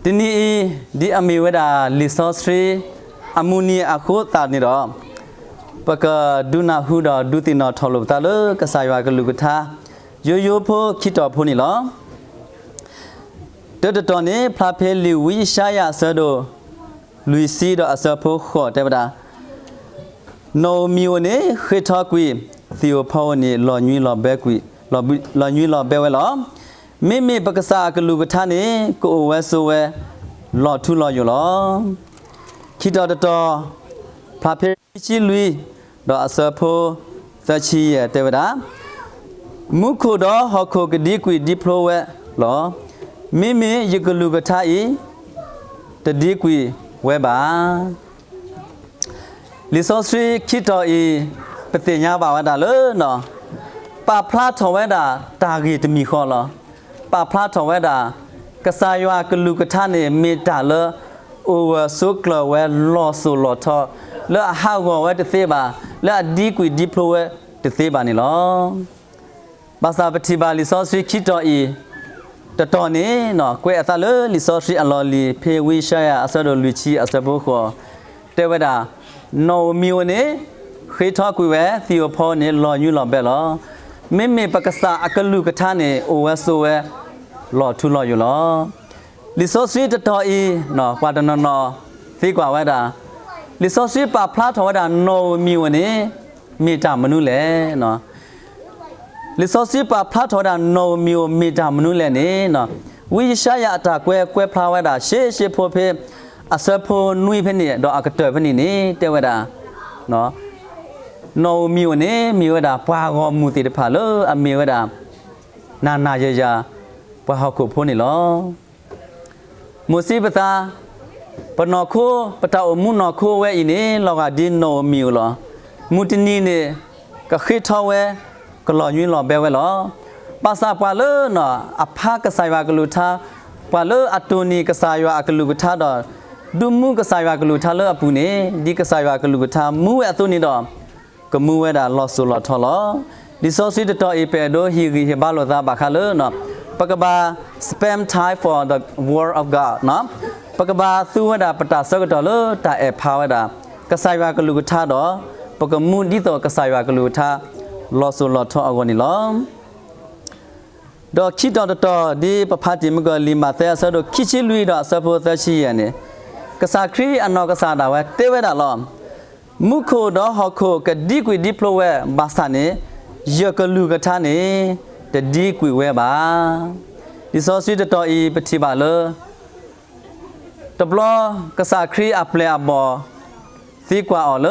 တနံၤအံၤ ဒ်အမ့ၢ်ဝဲဒၣ်လံာ်စီဆှံအမုၢ်နံၤအဃိသတးန့ၣ်ဒီး, ပကဒုးနၢ်ဟူဒီးဒုးသ့ၣ်နီၣ်ထီၣ်လိာ်ပသးလၢကစၢ်ယွၤကလုၢ်ကထါ ယိယိဖိခံတီၤဖိန့ၣ်လီၤ. တၢတတီၤန့ၣ် ဖျါဖဲလံာ်ဝံယၡါယၤအဆၢဒိၣ်လွံၢ်ဆံဒီးအဆၢဖိဃိးတဲဝဲဒၣ်, နီၣ်ဧိၤမံၤဧိၤန့ၣ် ဃ့ထီကွံာ်, သံၣ်ဧိၤဖီဧိၤန့ၣ် လီၤညွံးလီၤဘဲကွံာ်, လီၤညွံးလီၤဘဲဝဲလီၤ. မ့မ့ၢ်ပကစၢ်အကလုၢ်ကထါန့ၣ် ကအိၣ်ဝဲဆိးဝဲ လီၤထူလီၤယိာ်လီၤ. ခံတီၤတတီၤ, ဖျါဖဲခံဆံလွံၢ် ဒီးအဆၢဖိသၢဆံယဲၢ်တဲဝဲဒၣ်, မူခိၣ်ဒီးဟီၣ်ခိၣ်ကဒံကွံာ်ဒံဖျိဝဲလီၤ. မ့မ့ၢ်ယကလုၢ်ကထါအံၤ တဒံကွံာ်ဝဲဘၣ်. လံာ်စီဆှံခံတီၤအံၤ ပသ့ၣ်ညါဘၣ်ဝဲဒၣ်လၢ ပာ်ဖျါထီၣ်ဝဲဒၣ်တၢ်ဂ့ၢ်တမံၤဃီလီၤ. ပာ်ဖျါထီၣ်ဝဲဒၣ် ကစၢ်ယွၤကလုၢ်ကထါန့ၣ် မ့ၢ်တၢ်လၢ အိၣ်ဂၢၢ်ဆိးကျၢၤဝဲလီၤစိၤလီၤထီ, လၢအဟးဂီၤဝဲတသ့ဘၣ်, လၢအဒံကွံာ်ဒံဖျိဝဲတသ့ဘၣ်န့ၣ်လီၤ. ဘၣ်ဆၣ်ပထံၣ်ဘၣ်လံာ်စီဆှံခံတီၤအံၤ တတီၤန့ၣ် ကွဲးအသးလၢလံာ်စီဆှံအလီၢ်လံၤ ဖဲဝံယၡါယၤအဆၢဒိၣ်လွံၢ်ဆံအဆၢဖိဃိး တဲဝဲဒၣ်, နီၣ်ဧိၤမံၤဧိၤန့ၣ် ဃ့ထီကွံာ်ဝဲ, သံၣ်ဧိၤဖီဧိၤန့ၣ် လီၤညွံးလီၤဘဲလီၤ. မ့မ့ၢ်ပကစၢ်အကလုၢ်ကထါန့ၣ် အိၣ်ဝဲဆိးဝဲ လီၤထူလီၤယိာ်လီၤ. လံာ်စီဆှံတတီၤအံၤ ပှၤတနီၤနီၤသံကွၢ်ဝဲဒၣ်, လံာ်စီဆှံပာ်ဖျါထီၣ်ဝဲဒၣ်နီၣ်ဧိၤမံၤဧိၤန့ၣ် မ့ၢ်တၢ်မနုၤလဲၣ်. လံာ်စီဆှံပာ်ဖျါထီၣ်ဝဲဒၣ်နီၣ်ဧိၤမံၤဧိၤမ့ၢ်တၢ်မနုၤလဲၣ်န့ၣ်, ဝံယၡါယၤအတၢ်ကွဲးကွဲးဖျါဝဲဒၣ် ရှဲရှဲဖိဖဲ အဆၢဖိနွံဖဲန့ၣ် ဒီးအကတၢၢ်ဖဲန့ၣ်န့ၣ် တဲဝဲဒၣ် နီၣ်ဧိၤမံၤဧိၤန့ၣ် မ့ၢ်ဝဲဒၣ်ပှၤဂီၢ်မုၢ်သ့ၣ်တဖၣ်လၢအမ့ၢ်ဝဲဒၣ် နၤနၤယၤယၤ ပှၤဟီၣ်ခိၣ်ဖိန့ၣ်လီၤ. မိၢ်စံးပသး, ပနီၢ်ခိ, ပတၢ်အိၣ်မူနီၢ်ခိဝဲအံၤန့ၣ် လီၤဂာ်ဒ်နီၣ်ဧိၤမံၤဧိၤလီၤ. မုၢ်တနံၤန့ၣ် ကဃ့ထီဝဲ, ကလီၤညွံးလီၤဘဲဝဲလီၤ. ဘၣ်ဆၣ်ပှၤလၢအဖးကစၢ်ယွၤကလုၢ်ကထါ, ပှၤလၢအတိၢ်နီၣ်ကစၢ်ယွၤအကလုၢ်ကထါဒီး ဒုးမူကစၢ်ယွၤကလုၢ်ကထါလၢအပူၤန့ၣ် ဒ်ကစၢ်ယွၤကလုၢ်ကထါမူဝဲအသိးန့ၣ်ဒီး ကမူဝဲဒၣ်လီၤစိၤလီၤထီလီၤ. လံာ်စီဆှံတတီၤအံၤ ပအဲၣ်ဒိးဟ့ၣ်ဂံၢ်ဟ့ၣ်ဘါလိာ်သးဘၣ်ဃးလၢ ပကဘၣ် spend time for the word of God ပကဘၣ်သူဝဲဒၣ်ပတၢ်ဆၢကတီၢ်လၢတၢ်အဲၣ်ဖးဝဲဒၣ် ကစၢ်ယွၤကလုၢ်ကထါဒီး ပကမူဒ်သိးကစၢ်ယွၤကလုၢ်ကထါ လီၤစိၤလီၤထီအဂီၢ်န့ၣ်လီၤ. ဒီးခံတီၤတတီၤ ဒ်ပဖးတ့ၢ်မုၢ်ကီၢ်လံာ်မးသဲအဆၢဒိၣ်ခံဆံလွံၢ်ဒီးအဆၢဖိသၢဆံယဲၢ်န့ၣ်, ကစၢ်ခရံာ်အနီၢ်ကစၢ်ဒၣ်ဝဲတဲဝဲဒၣ်လီၤ. မူခိၣ်ဒီးဟီၣ်ခိၣ်ကဒံကွံာ်ဒံဖျိဝဲဘၣ်ဆၣ်န့ၣ်, ယကလုၢ်ကထါန့ၣ် တဒံကွံာ်ဝဲဘၣ်. လံာ်စီဆှံတတီၤအံၤ ပထံၣ်ဘၣ်လၢ တဘျီကစၢ်ခရံာ်အပျဲၢ်အဘီၣ် သံကွၢ်အီၤလၢ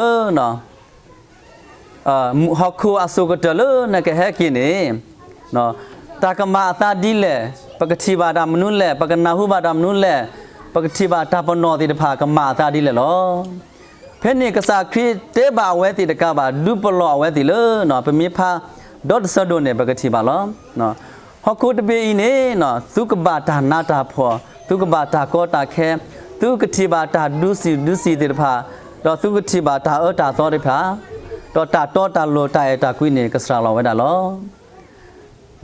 ဟီၣ်ခိၣ်အစိၢ်ကတၢၢ်လၢနကဟဲက့ၤန့ၣ် တၢ်ကမၤအသးဒ်လဲၣ်, ပကထံၣ်ဘၣ်တၢ်မနုၤလဲၣ်, ပကနၢ်ဟူဘၣ်တၢ်မနုၤလဲၣ်, ပကထံၣ်ဘၣ်တၢ်ပနီၣ်သ့ၣ်တဖၣ်ကမၤအသးဒ်လဲၣ်လီၤ. ဖဲန့ၣ်ကစၢ်ခရံာ်တဲဘၣ်အဝဲသ့ၣ်တကးဘၣ် ဒုးပလီၢ်အဝဲသ့ၣ်လၢ ပမ့ၢ်ဖးဒီတဆၢဒိၣ်န့ၣ် ပကထံၣ်ဘၣ်လီၤ. ဟီၣ်ခိၣ်တဘ့ၣ်အံၤန့ၣ် သုကဘၣ်တၢ်နးတၢ်ဖှီၣ်, သုကဘၣ်တၢ်ကီတၢ်ခဲ, သုကထံၣ်ဘၣ်တၢ်ဒုးဆံးဒုးဆံးသ့ၣ်တဖၣ်, ဒီးသုကထံၣ်ဘၣ်တၢ်အၢတၢ်သီသ့ၣ်တဖၣ်, ဒီးတၢ်တီတၢ်လိၤတၢ်အဲၣ်တၢ်ကွံန့ၣ် ကစှၤလီၤဝဲဒၣ်လီၤ.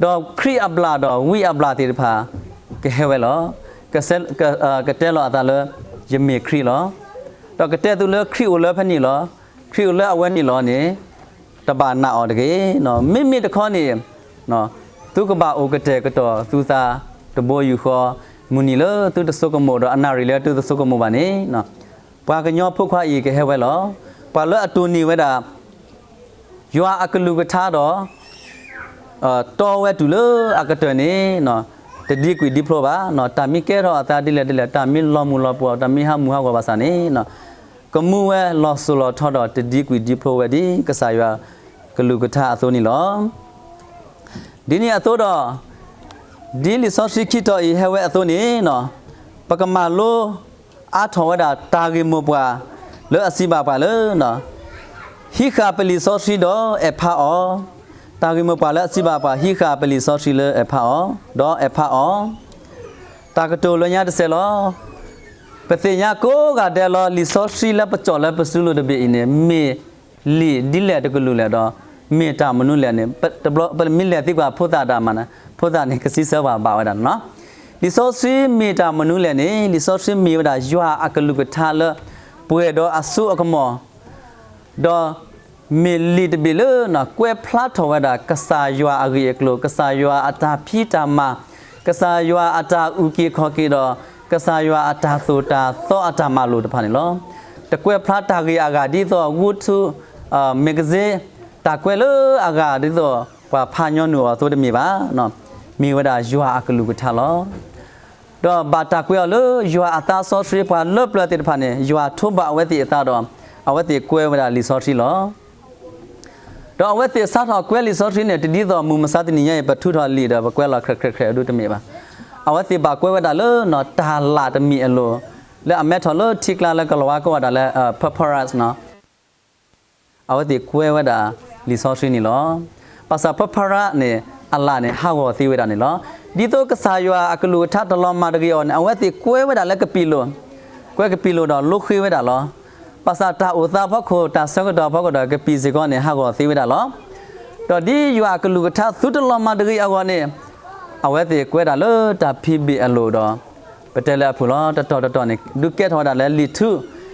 ဒီးခရံာ်အဘျၣ်ဒီးဝံအဘျၣ်သ့ၣ်တဖၣ် ကဟဲဝဲလီၤ. ကတဲလီၤအသးလၢ ယမ့ၢ်ခရံာ်လီၤ. ဒီးကတဲသုလၢခရံာ်အိၣ်လၢဖဲန့ၣ်လီၤ. ခရံာ်အိၣ်လၢအဝဲန့ၣ်လီၤန့ၣ် တဘၣ်နာ်အီၤတဂ့ၤ. မ့မ့ၢ်တခီန့ၣ် သုကဘၣ်အိၣ်ကတဲာ်ကတီၤသုသးတဘိယူၢ်ဃီ, မုၢ်နံၤလၢသုတဆိကမိၣ်ဒီးအနၣ်ရံၣ်လၢသုတဆိကမိၣ်ဘၣ်န့ၣ် ပှၤကညီဖိခွါအံၤကဟဲဝဲလီၤ. ပှၤလၢအတိၢ်နီၣ်ဝဲဒၣ် ယွၤအကလုၢ်ကထါဒီး တီဝဲတုၤလၢအကတၢၢ်န့ၣ် တဒံကွံာ်ဒံဖျိဘၣ်. တၢ်မ့ၢ်ကဲထီၣ်အသးဒ်လဲၣ်ဒ်လဲၣ်, တၢ်မ့ၢ်လီၤမုၢ်လီၤပှီၢ်, တၢ်မ့ၢ်ဟးမုၢ်ဟးဂီၤဘၣ်ဆၣ်န့ၣ် ကမူဝဲလီၤစိၤလီၤထီဒီး တဒံကွံာ်ဒံဖျိဝဲဒ်ကစၢ်ယွၤကလုၢ်ကထါအသိးန့ၣ်လီၤ. ဒ်န့ၣ်အသိးဒီး ဒ်လံာ်စီဆှံခံတီၤအံၤဟဲဝဲအသိးန့ၣ် ပကမၤလိအါထီၣ်ဝဲဒၣ်တၢ်ဂ့ၢ်မိၢ်ပှၢ်လၢအစံးဘၣ်ပှၤလၢ ဟံးဃာ်ပလံာ်စီဆှံဒီးအဲၣ်ဖးအီၤ, တၢ်ဂ့ၢ်မိၢ်ပှၢ်လၢအစံးဘၣ်ပှၤ ဟံးဃာ်ပလံာ်စီဆှံလၢအဲၣ်ဖးအီၤ, ဒီးအဲၣ်ဖးအီၤ, တၢ်ကတိၤလၢညါတစဲးလီၤ. ပသ့ၣ်ညါကိးဂၤဒဲးလီၤ လံာ်စီဆှံလၢပစိာ်လၢပစုလိၤတဘ့ၣ်အံၤန့ၣ် မ့ၢ်လံာ်ဒ်လဲၣ်တကလုာ်လဲၣ်ဒီး မ့ၢ်တၢ်မနုၤလဲၣ်န့ၣ် ပမ့ၢ်လဲၤသံကွၢ်ဖိသၣ်တၢ်မၤန့ၣ် ဖိသၣ်န့ၣ်ကစံးဆၢပှၤဘၣ်ဝဲဒၣ်န့ၣ်လီၤ. လံာ်စီဆှံမ့ၢ်တၢ်မနုၤလဲၣ်န့ၣ်, လံာ်စီဆှံမ့ၢ်ဝဲဒၣ်ယွၤအကလုၢ်ကထါလၢ ပှဲၤဒီးအစိအကမီၤ, ဒီးမ့ၢ်လံာ်တဘ့ၣ်လၢ ကွဲးဖျါထီၣ်ဝဲဒၣ် ကစၢ်ယွၤအဂ့ၢ်အကျိၤ, ကစၢ်ယွၤအတၢ်ဖံးတၢ်မၤ, ကစၢ်ယွၤအတၢ်အုၣ်က့ၤခီၣ်က့ၤဒီး ကစၢ်ယွၤအတၢ်သိၣ်တၢ်သီအတၢ်မၤလိာ်တဖၣ်န့ၣ်လီၤ. တကွဲးဖျါတၢ်ဂ့ၢ်အဂၤဒ်သိး ဝူထူ, မ့ၢ်ကစ့, တၢ်ကွဲးလၢအဂၤဒ်သိး ပှၤဖးညီနုၢ်အီၤအသိးတမ့ၢ်ဘၣ်. မ့ၢ်ဝဲဒၣ်ယွၤအကလုၢ်ကထါလီၤ. ဒီးဘၣ်တၢ်ကွဲးအီၤလၢယွၤအသးစီဆှံ, ပှၤလၢပျၢၤသ့ၣ်တဖၣ်န့ၣ် ယွၤထိးဘၣ်အဝဲသ့ၣ်အသးဒီး အဝဲသ့ၣ်ကွဲးဝဲဒၣ်လံာ်စီဆှံလီၤ. ဒီးအဝဲသ့ၣ်စးထီၣ်ကွဲးလံာ်စီဆှံန့ၣ် တဒ်သိးမုၢ်မဆါတနံၤညါအံၤ ပထုးထီၣ်လံာ်ဒီး ပကွဲးလီၤခြဲးခြဲးခြဲးဒုတမ့ၢ်ဘၣ်. အဝဲသ့ၣ်ဘၣ်ကွဲးဝဲဒၣ်လၢ တၢ်လၣ်တမံၤအလိၤ, လၢအမဲထီၣ်လၢထံကျါလၢကလီၤဝါကိးဂၤဒၣ်လၢ papyrus န့ၣ် အဝဲသ့ၣ်ကွဲးဝဲဒၣ်လံာ်စီဆှံန့ၣ်လီၤ. ဘၣ်ဆၣ် papyrus န့ၣ် အလၣ်န့ၣ် ဟးဂီၤသ့ဝဲဒၣ်န့ၣ်လီၤ. ဒ်သိးကစၢ်ယွၤအကလုၢ်ကထါတလီၤမၢ်တဂ့ၤအဂီၢ်န့ၣ် အဝဲသ့ၣ်ကွဲးဝဲဒၣ်လၢကပံာ်လိၤ, ကွဲးကပံာ်လိၤဒီးလိဃ့ဝဲဒၣ်လီၤ. ဘၣ်ဆၣ်တၢ်အိၣ်သးအဖီခိၣ် တၢ်ဆၢကတီၢ်အဖီခိၣ်ဒီး ကပံာ်စ့ၢ်ကီးန့ၣ် ဟးဂီၤသ့ဝဲဒၣ်လီၤ. ဒီးဒ်ယွၤအကလုၢ်ကထါသုတလီၤမၢ်တဂ့ၤအဂီၢ်န့ၣ် အဝဲသ့ၣ်ကွဲးဒၣ်လၢတၢ်ဖံးဘ့ၣ်အလိၤဒီး ပတဲလၢအဖုၣ်လီၤ. တတီၤတတီၤန့ၣ် ဒုးကဲထီၣ်ဝဲဒၣ်လၢလံာ်ထူ,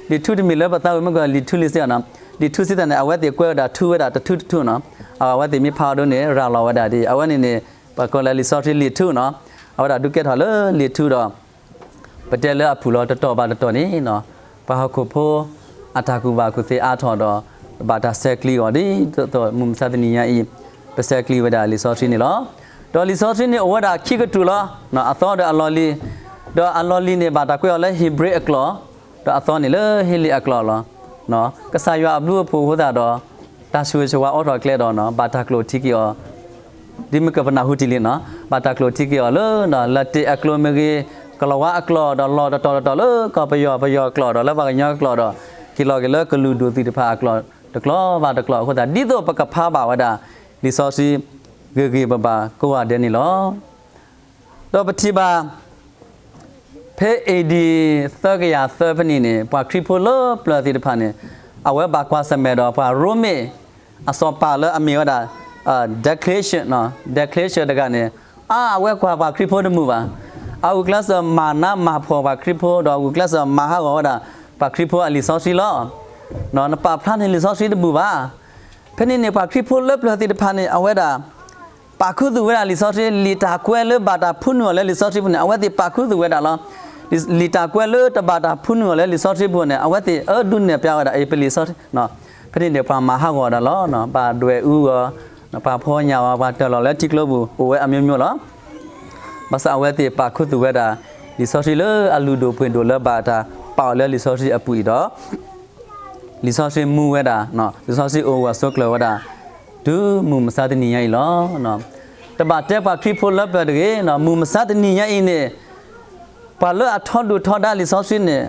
လံာ်ထူတမ့ၢ်လၢပသးဝံၣ်မ့ၢ်ကလံာ်ထူလံာ်စ့ၢ်နီၤ, လံာ်ထူစ့ၢ်တၢ်န့ၣ် အဝဲသ့ၣ်ကွဲးဝဲဒၣ်ထူဝဲဒၣ်တထူတထူနီၤ. အဝဲသ့ၣ်မ့ၢ်ဖးအီၤဒ်န့ၣ် ရၤလီၤဝဲဒၣ်ဒ် အဝဲန့ၣ်န့ၣ် ပကိးလၢလံာ်စီဆှံလံာ်ထူနီၤ. အဝဲဒၣ်ဒုးကဲထီၣ်လၢလံာ်ထူဒီး ပတဲလၢအဖုၣ်လီၤ. တတီၤဘၣ်တတီၤန့ၣ် ပှၤဟီၣ်ခိၣ်ဖိ အတၢ်ကူၣ်ဘၣ်ကူၣ်သ့အါထီၣ်ဒီး ဘၣ်တၢ်ဆဲးကျိးအီၤ ဒ်သိးမုၢ်မဆါတနံၤညါအံၤ ပဆဲးကျိးဝဲဒၣ်လံာ်စီဆှံန့ၣ်လီၤ. ဒီးလံာ်စီဆှံန့ၣ်အိၣ်ဝဲဒၣ်ခံကတြူၢ်လီၤ. အသီဒီးအလီၢ်လံၤ, ဒီးအလီၢ်လံၤန့ၣ် ဘၣ်တၢ်ကွဲးအီၤလၢ Hebrew အကျိာ်, ဒီးအသီန့ၣ်လၢဟ့လ့ၣ်အကျိာ်လီၤ. ကစၢ်ယွၤအဘျုးအဖှိၣ်အဃိသတးဒီး တၢ်ဆိၣ်ဂ့ၤဆိၣ်ဝါအိးထီၣ်ကျဲဒီး ဘၣ်တၢ်ကျိာ်ထံက့ၤအီၤ ဒ်မ့ၢ်ကပနၢ်ဟူတံၢ်လံနီၤ, ဘၣ်တၢ်ကျိာ်ထံက့ၤအီၤလၢ လၢတ့ၢ်အကျိာ်မ့ၢ်ဂ့ၤ, ကလီၤဝါအကျိာ်ဒီး လီၢ်တတီၤတတီၤလၢကီၢ်ပယီၤ ပယီၤအကျိာ်ဒီး လၢပှၤကညီအကျိာ်ဒီး က့ၤလီၤက့ၤလၢကလုာ်ဒူၣ်သ့ၣ်တဖၣ်အကျိာ် တကျိာ်ဘၣ်တကျိာ်အဃိသတး ဒ်သိးပကဖးဘၣ်ဝဲဒၣ် လံာ်စီဆှံ ဂ့ၤဂ့ၤဘၣ်ဘၣ်ကိးဂၤဒဲးန့ၣ်လီၤ. ဒီးပထံၣ်ဘၣ် ဖဲ A D သၢကယၤသၢဖဲန့ၣ်န့ၣ် ပှၤခရံာ်ဖိလၢပျၢၤသ့ၣ်တဖၣ်န့ၣ် အဝဲဘၣ်ကွၢ်ဆၢၣ်မဲာ်ဒီးပှၤရိမ့ၤ အစီၤပၤလၢအမ့ၢ်ဝဲဒၣ် Diocletian, Diocletian တဂၤန့ၣ် အါ အဝဲကွၢ်ပှၤခရံာ်ဖိတမုာ်ဘၣ်. အဂုာ်ကျဲးစၢးမၤနးမၤဖှီၣ်ပှၤခရံာ်ဖိ ဒီးအဂုာ်ကျဲးစၢးမၤဟးဂီၤဝဲဒၣ် ပှၤခရံာ်ဖိအလံာ်စီဆှံလီၤ. နပာ်ဖျါန့ၢ်လံာ်စီဆှံတမုာ်ဘၣ်. ဖဲန့ၣ်န့ၣ် ပှၤခရံာ်ဖိလၢပျၢၤသ့ၣ်တဖၣ်န့ၣ် အဝဲဒၣ် ပာ်ခူသူၣ်ဝဲဒၣ်လံာ်စီဆှံ လံာ်တၢ်ကွဲးလၢဘၣ်တၢ်ဖူနုာ်အီၤလၢလံာ်စီဆှံပူၤန့ၣ် အဝဲသ့ၣ်ပာ်ခူသူၣ်ဝဲဒၣ်လီၤ. လံာ်တၢ်ကွဲးလၢတဘၣ်တၢ်ဖူနုာ်အီၤလၢလံာ်စီဆှံပူၤန့ၣ် အဝဲသ့ၣ်အၢဒုးနဲၣ်ပျါဝဲဒၣ် အ့ ပလံာ်စီဆှံ ဖဲန့ၣ်န့ၣ် ပှၤမၤဟးဂီၤဒၣ်လီၤ. ပှၤဒွဲၣ်အူအီၤ, ပှၤဖီညၣ်အီၤ, ပှၤတၢၢ်လီၤလၢထံကျိပူၤ အိၣ်ဝဲအမျိုးမျိုးလီၤ. ဘၣ်ဆၣ်အဝဲသ့ၣ်ပာ်ခူသူၣ်ဝဲဒၣ် လံာ်စီဆှံလၢအလုၢ်ဒိၣ်ပှ့ၤဒိၣ်လၢဘၣ်တၢ်ပာ်အီၤလၢလံာ်စီဆှံအပူၤအံၤဒီး လံာ်စီဆှံမူဝဲဒၣ်, လံာ်စီဆှံအိၣ်ဂၢၢ်ဆိးကျၢၤဝဲဒၣ် တုၤမုၢ်မဆါတနံၤညါအံၤလီၤ. တဘၣ်တဲပှၤခရံာ်ဖိလၢပျၢၤတဂ့ၤ, မုၢ်မဆါတနံၤညါအံၤန့ၣ် ပှၤလၢအထီဒုၣ်ထီဒါလံာ်စီဆှံန့ၣ်